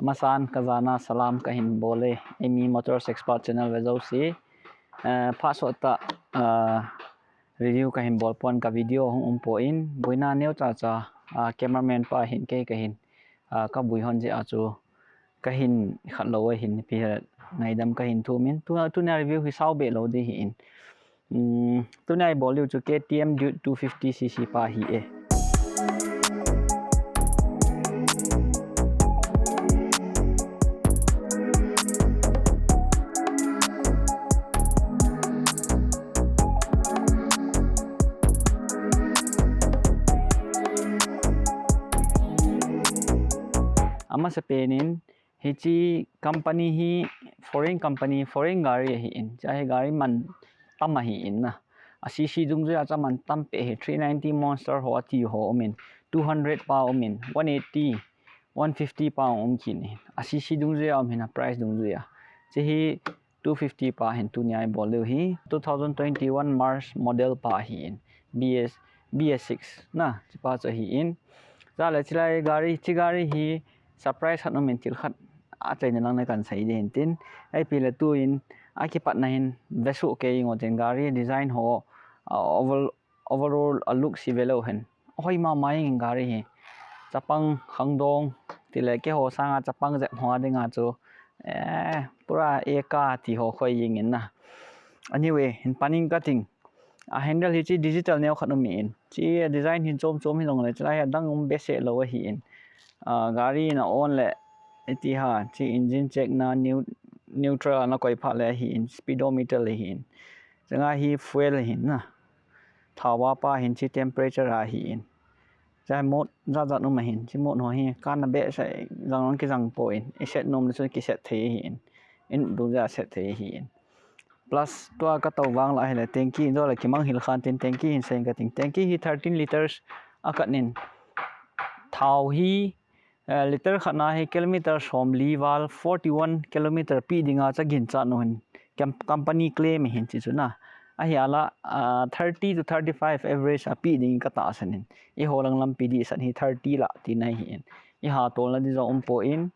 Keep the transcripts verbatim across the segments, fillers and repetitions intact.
Masan kajana salam kahin bol e, Amy Motors Expert channel vejouse. Eh, phat sot tah, eh, review kahin bol pon, ka video hung um pon, boina neocha cha, ah, cameraman pa hin kei kahin, ah, kaboi hon jeh a chu kahin khat lou ahin, ipi hile ngaidam kahin thum in. Tu, tunia review hi sao be lou ding ahin. Hmm, tunia ibol diu chu K T M Dude two fifty C C pa ahi e. Amasapen in, hiche company hi foreign company, foreign gari ahin. Hiche hi gari man tam ahin na. A C C dungjuia chu aman tam peh hi, three ninety Monster ho ati ho um in, two hundred pa um in, one eighty, one fifty pa um kit in. A C C dungjuia um hin, a price dungjuia. Hiche hi two fifty pa hin tunia ibol diu hi, two thousand twenty-one March model pa ahin, B S, B S six na, hichepa chu ahin. Chule chulai gari, hiche gari hi surprise khat um in, thil khat achaina lang na kahin sei ding ahin tin. Ipi hile tuin akipatna hin vesoh kei inge tin, gari design ho, ah, oval overall a look se velou hen, ahoi mama jeng in gari hi. Chapang khangdong, tile keiho sanga chapang jep ho dinga chu, eh, pura eka ti ho khoi jeng in na. Anyway, hin pan ing kating. A handle hiche digital neo khat um in. Hiche design hin chom chom hijongle, chulai hi adang um behseh lou ahin. Ah, gari na on le, iti ham, hiche engine check na, neu-, neutral na koi phat le ahin, speedometer le ahin. Chulai hi fuel ahin na. Thao a pa ahin, hiche temperature ahin. Hiche mode jat jat um ahin, hiche mode ho hi, kana behseh jang jong kijang poi, i set nom le chun ki set thei ahin. In dungjuia set thei ahin. Plus, tua katou vang lah hile, tanky in jong le kimang hil khan tin, tanky hin sei ing kating. Tanky hi thirteen liters akhat in. Thao hi, eh, liter khat na hi kilometer somli val, forty-one kilometer pe dinga chu aginchat u ahin. Kam-, company claim ahin hiche chu na. Ahinla, ah, thirty to thirty-five average a pe ding katahsan in. Eiho lang lampi dihsan hi thirty lah tina ahin. Iha tolna ding jong um pon.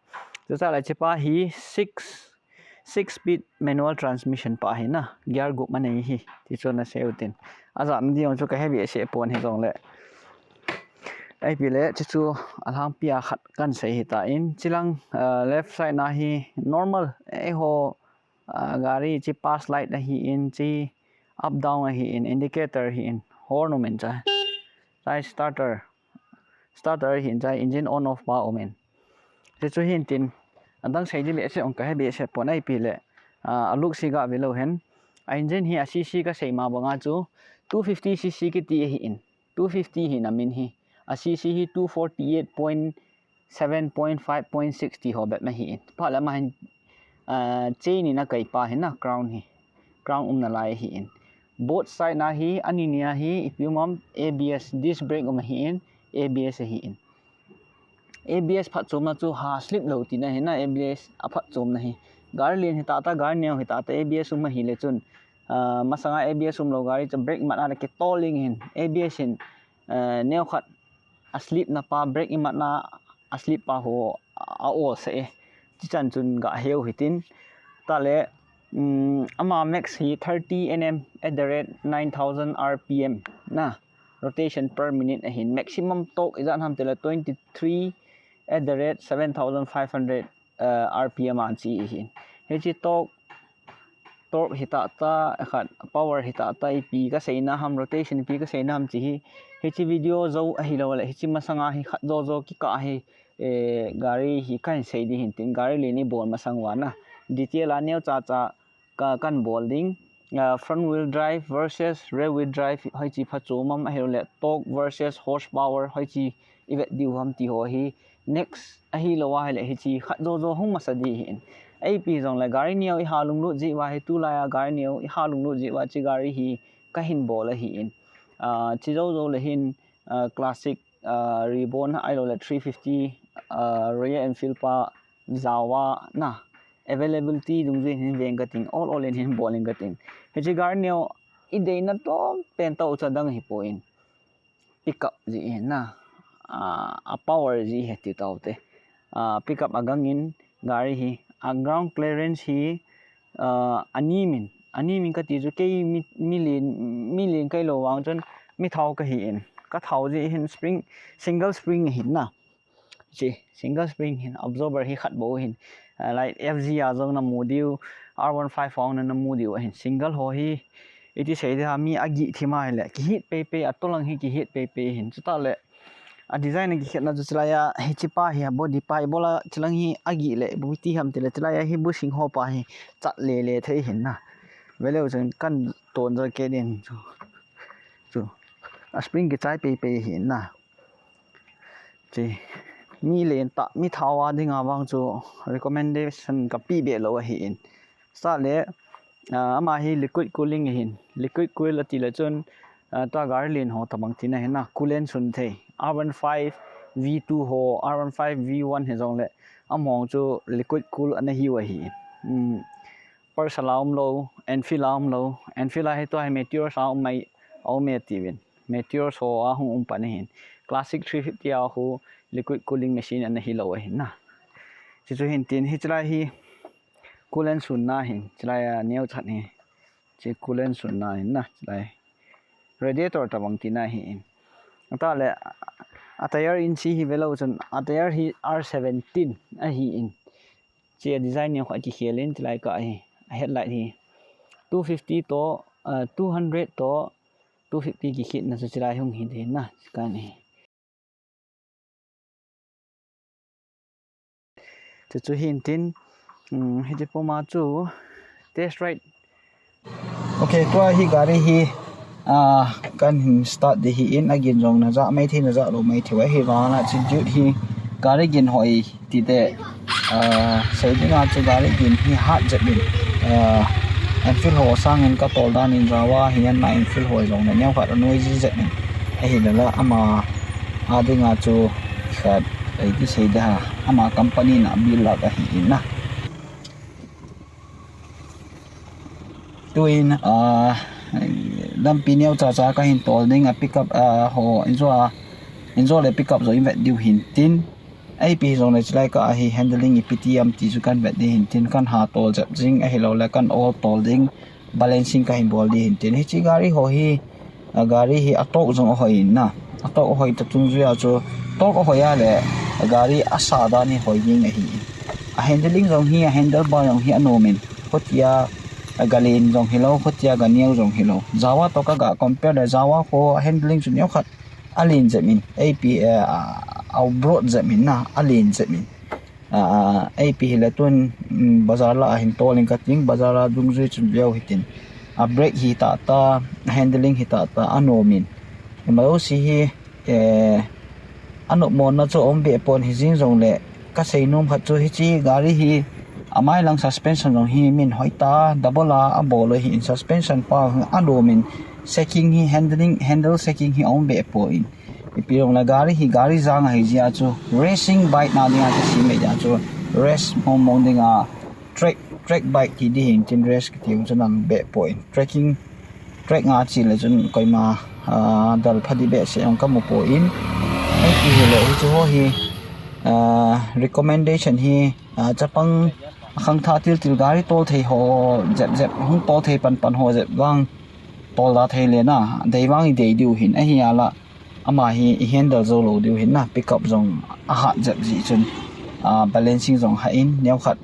Chuche le hichepa hi six, six speed manual transmission pa ahi na. Gear gup anei ahi. Ti chu ana sei u tin. Ajatna ding jong chu kahe behseh pon hijongle. Ipi hile, hiche chu alhangpi a khat kahin sei ahitan. Hiche lang, ah, left side na hi normal. Eiho, ah, gari hiche pass light ahin, hiche up down ahin, indicator ahin, horn um in chai. Chai starter. Starter ahin chai, engine on off pa um in. Hiche chu hin tin, adang sei ding behseh jong kahe behseh pon, ipi hile, ah, a look se ga velou hen. A engine hi a C C kasei ma banga chu two fifty C C kiti ahin. Two fifty hi na min hi. A C C hi two forty-eight point seven point five point six ti ho bep ahin. Phat le ama hin, ah, chain in akai pa ahi na, crown hi. Crown umna lai ahin. Both side na hi, ani nia hi, ipi um am, A B S, disc brake um ahin, A B S ahin. A B S phatchomna chu ha slip lou tina ahi na, A B S a phatchomna hi. Gari len hitah tah, gari neo hitah tah, A B S um ahile chun, ah, masanga A B S umlou gari chu brake mat a le kitol ding ahin. A B S hin, ah, neo khat a slip na pa, brake imat na a slip pa ho a olsah e. Chichan chun ga heu hitin. Tale, um, ama max hi thirty N M at the rate nine thousand R P M na, rotation per minute ahin. Maximum torque ijat ham tile twenty-three at the rate seven thousand five hundred, uh, R P M a chi ahin. Hiche torque, torque hitah tah, khat power hitah tah, ipi kaseina ham, rotation ipi kaseina ham chi hi. Hiche video jou ahilou le, hiche masanga hi khat jojo kikah hi, eh, gari hi kahin sei ding ahin tin, gari len ibol masang uva na. Detail a neocha cha ka, kahin bol ding. Ah, front wheel drive versus rear wheel drive, hoiche phatchom am, ahilou le torque versus horsepower, hoiche ivet diu ham ti ho hi. Next ahilou ahile hiche khat jojo hung masa ding ahin. Ipi jongle gari neo iha lunglut jeh uva hi, tulai a gari neo iha lunglut jeh uva hiche gari hi kahin bol ahin. Ah, hiche jojo le hin, ah, classic, ah, ribbon ahilou le three fifty, ah, Royal Enfield pa jao a na, availability dungjui in hin veng kating, ol ol in hin bol in kating. Hiche gari neo ideina tom pen tah u chu adang hipon, pickup jeh ahi na, ah, a power jeh ahi ti tau te. uh, pickup agang in gari hi, a ground clearance hi uh, ani min ani min kati chu kei mi mi lin mi lin kai lo vang chun mi thao ka hi in ka thao ji hin spring single spring hin na chi single spring hin absorber hi khat bo hin uh, like F Z a jong na mu diu R one five hong na na mu diu hin single ho hi iti sei de ha mi agi thi ma le ki hit pe pe atolang hi ki hit pe pe hin chuta le a design a kikhetna chu chilai a hichi pa hi a body pa ibola chilang hi agi le bu ti ham ti le chilai a hi bu sing ho pa hi chat le le thei hin na veleu chun kan ton jo ke din chu chu a spring ki chai pe pe hin na chi mi len ta mi thao a ding a vang chu recommendation ka pi be lo a hi in sa le uh, ama hi liquid cooling hin liquid cool ati le chun uh, ta gari len ho tabang tina hin na coolant sun thei R one five V two ho R one five V one he jong le among chu liquid cool ana hi wa hi um, Pulsar la um lo Enfield la um lo Enfield la hi to hi Meteor sa um mai au me ti vin Meteor so a hung um pan hin classic three fifty a hu liquid cooling machine ana hi lo hin na chi chu hin tin hi chilai hi coolant sun na hin chilai a neo chat hi chi coolant sun na hin na chilai radiator tabang tina hi in ata le a tire in si hi velo chun a tire hi R seventeen a hi in chi a design neo kha ki khel in chilai ka hi a headlight hi two fifty to uh, two hundred to two fifty ki khit na chu chilai hung hi de na kan hi chu chu hin tin um, hiti puma chu test ride okay tua hi gari hi uh, kan hin start de hi in agin jong na ja mai thi na ja lo mai thi wa hi wa na chi dude hi gari gin hoi ti te uh, sei dinga chu gari gin hi hat jep in uh, Enfield ho sang in ka tol dan in Java hi an na Enfield ho jong na neo khat noisy jep in ahi la la ama a dinga chu khat ei ti sei da ama company na bil la ka hi in na tuin uh, lampi neo cha cha ka hin tol ding a pickup uh, ho injo a injo le pickup jo in vet diu hin tin A P zong le chilai ka ahi handling i piti am ti chu kan vet di hin tin kan ha tol jep jing ahi lo le kan all tol ding balancing ka hin bol di hin tin hi chi gari ho hi a gari hi a tok zong a hoi in na a tok a hoi ta chung zui a chu tok a hoi a le a gari a sa dan hi hoi ding ahi a handling zong hi a handle bar zong hi a nom in khutia a galin zong hi lo khutia ga niau zong hi lo zawa to ka ga compare le zawa ko handling chu niau khat a lin zep in A P a broad zep in na a lin zep in A P hi le tun bazar la a hin tol in ka ting bazar a dungzui chun leo hi tin a brake hi ta ta handling hi ta ta a nom in emaw si hi a nop mawna chu om ve pon hi zing zong le ka sei nom khat chu hi chi gari hi a mai lang suspension zong hi min hoi ta double a a bawl hi in suspension pa a nom in shaking hi handling handle shaking hi om ve po in ipi long la gari hi gari zang ahi zia chu racing bike na dinga ka sim le zia chu race mong mong dinga track track bike ti di hin tin race ka ti chu nang be point trekking track nga chi le chun koima dal pha di be se ong ka mu po in ai ti hi le hi chu ho hi recommendation hi chapang khang tha til til gari tol thei ho zep zep hung tol thei pan pan ho zep gang tol da thei le na dei vang i dei diu hin ahi ala ama hi i handle zo lo diu hin na pickup zong a hat zep zi chun balancing zong ha in neo khat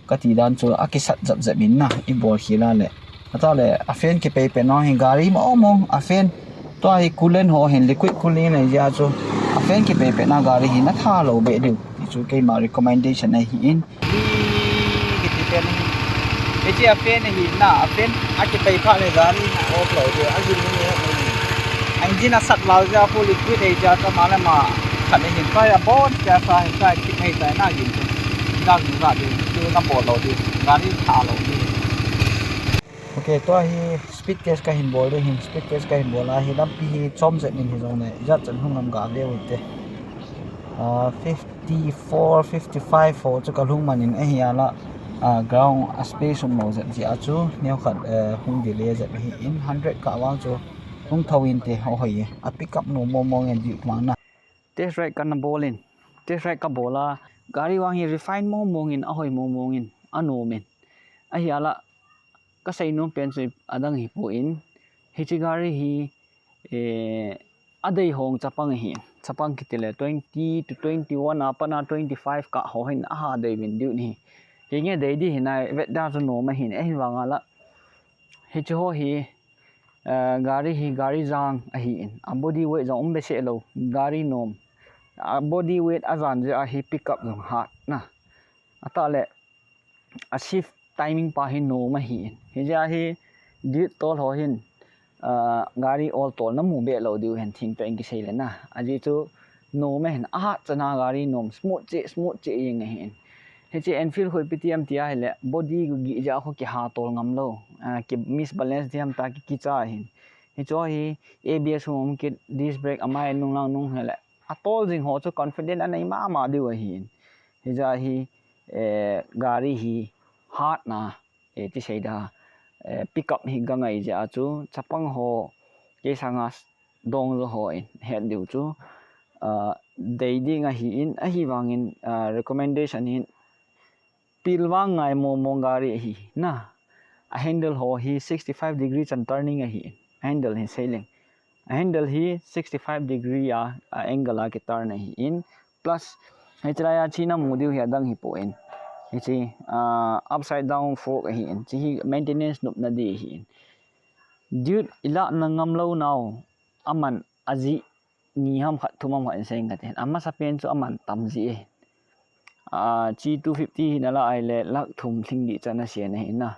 ka ti dan chu a kisat zep zep in na i bol khila le ata le a fan ki pei pe na hi gari ma om ong a fan to hi coolant ho hin liquid cooling nei ja chu a fan ki pei pe na gari hi na tha lo be diu ti chu keima recommendation ai hi in Kiti pen hi. Hichi a fan hi na, a fan a kipei pha le gari na off lo de, a gin ni ni. Engine a sat lau ja fu liquid ei ja ta ma le ma. Khat ni hin pa ya bon ka sa hin ka kit nei ta na gin. Na gin ga de, tu na bo lo de, gari tha lo de. Okay, tua hi speed test ka hin bol de hin, speed test ka hin bol a hi lampi hi chom zet nin hi zong le, ijat chan hung lam ga ve u te. Ah, fifty-four, fifty-five ho chu ka lhung manin ahi a la, ah, ground a space um lo zet zia chu neo khat, eh, hung delay zet hi in hundred ka vang chu hung tho in te ho hoi e. A pick up no mo mo nge di mang na. Test ride ka na bol in. Test ride ka bol a, Gari vang hi refine mong mong in, ahoi mong mong in, anom in. Ahi ala, kasei nom pen chu adang hi po in, hiche gari hi, eh, adei hong chapang hi, chapang kiti le twenty to twenty-one, apat na twenty-five kah ho hin aha dei vin diu ni. Hi nge dei di hi nai vet da chu nom ahin, ahin vang ala. Hiche ho hi, eh, gari hi, gari jang ahi in. A body weight jong um behseh lou, gari nom. A body weight ajan jeh a hi pickup jong hat na. Atah le, a shift timing pa hi nom ahi in. Hijeh a hi, Dude tol ho hin, ah, gari ol tolna mu be lou diu hen thing toh in kisei le na. Ajeh chu nom ahin, ahat chana gari nom, smooth cheh, smooth cheh jeng ahi in. Hiche Enfield khu ipi ti ham ti ahile, body gih jeh a khu kiha tol ngam lou. Ah, ki misbalance ti ham ta ki, kicha ahin. Hichu hi A B S hung um kit, disc brake amai nung lang nung hile, atol jing ho chu confident anei mama diu ahi in. Hijeh a hi, eh, gari hi hat na, eh, ti sei da, eh, pickup hi ga ngai jeh a chu, chapang ho, kei sanga s-, dong jo ho in, het diu chu, ah, dei ding ahi in, ahi vang in, ah, recommendation in, pil vang ngai mong mong gari ahi, na. A handle ho hi sixty-five degree chan turning ahi in, a handle hi sei leng. A handle hi sixty-five degree a, a angle a ki turn ahi in, plus, hiche lai a chi na mu diu hi adang hi po in. Hiche, ah, upside down fork ahi in. Chi hi maintenance nopna di ahi in. Dude, ilah na ngam lou nau, aman ajeh ni ham khat thum ham khat in sei ngat in. Amasa pen chu aman tam jeh e. Ah, chi two fifty hi na la ahile, lakh thum lhing di chan a sia na hi na.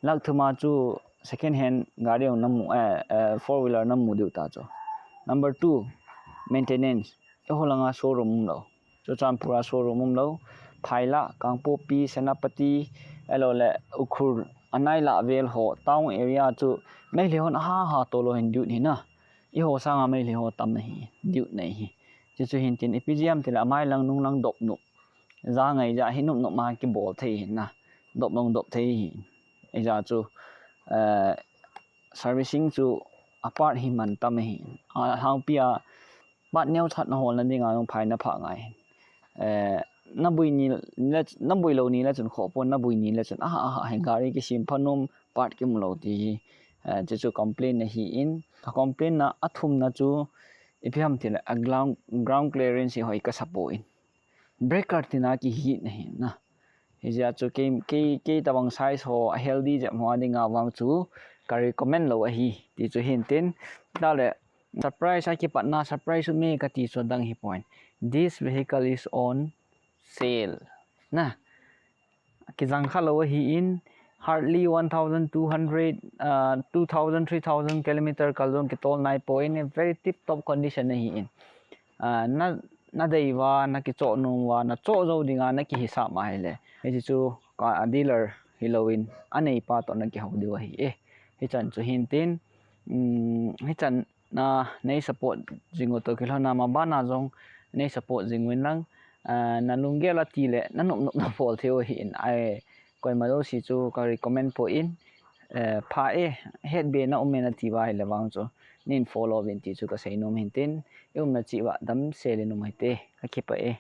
Lakh thum a chu second hand gari jong na mu, eh, eh, four wheeler na mu diu ta chu. Number two, maintenance. Eiho langa showroom um lou. Churachandpur a showroom um lou. Phaila, Kangpokpi, Senapati, ahilou le Ukhrul, anai lah vel ho, town area chu, Meitei hon aha ha tol lou hin Dude hi na. Eiho sanga Meitei ho tam na hi, Dude na hi. Chuchu hin tin, ipi jeh ham ti le, amai lang nung lang dop nop. Ja ngai ja hi nop nop ma kibol thei hi na. Dop nung dop thei hi. Ijeh chu, eh, servicing chu a part hi man tam hi. A, hangpi a, part neo that na hol na ding a nung phai na pha ngai. Eh, na bui ni le, na bui lou ni le chun kho pon, na bui ni le chun, aha, aha, hi gari kisem pha nom, part kimu lou ti hi. Eh, chuchu complain na hi in, ka complain na a thum na chu, ipi ham ti le, a ground, ground clearance hi hoi ka sa po in. Breaker tina ki hit na hi na. Hijeh a chu kei, kei, kei tabang size ho, a healthy jep ho a ding a vang chu ka recommend lou ahi. Ti chu hin tin. Tah le, surprise a kipat na, surprise u me ka ti chu adang hi poi. This vehicle is on sale. Na. Kijang kha lou ahi in, hardly one thousand two hundred, uh, two thousand, three thousand kilometer kal jong kitol nai poi in, a very tip top condition ahi in. Ah, na, na dei uva, na kichoh nom uva, na choh jou dinga na kihisap ma ahile. Hichu chu ka, a dealer hilou in, anei pa toh na kihou diu ahi e. Hichan chu hin tin, um, hichan na nei support jing u toh kilhon a ma bana jong nei support jing uvin lang, ah, na lunggel a ti le, na nop nop na bol thei u ahi in. Ai, koima jouse chu ka recommend poi in, eh, pha e, het be na um e na ti uva ahile vang chu, nin follow uvin ti chu ka sei nom hin tin, i umna cheh uva damsel in um hite, ka kipah e.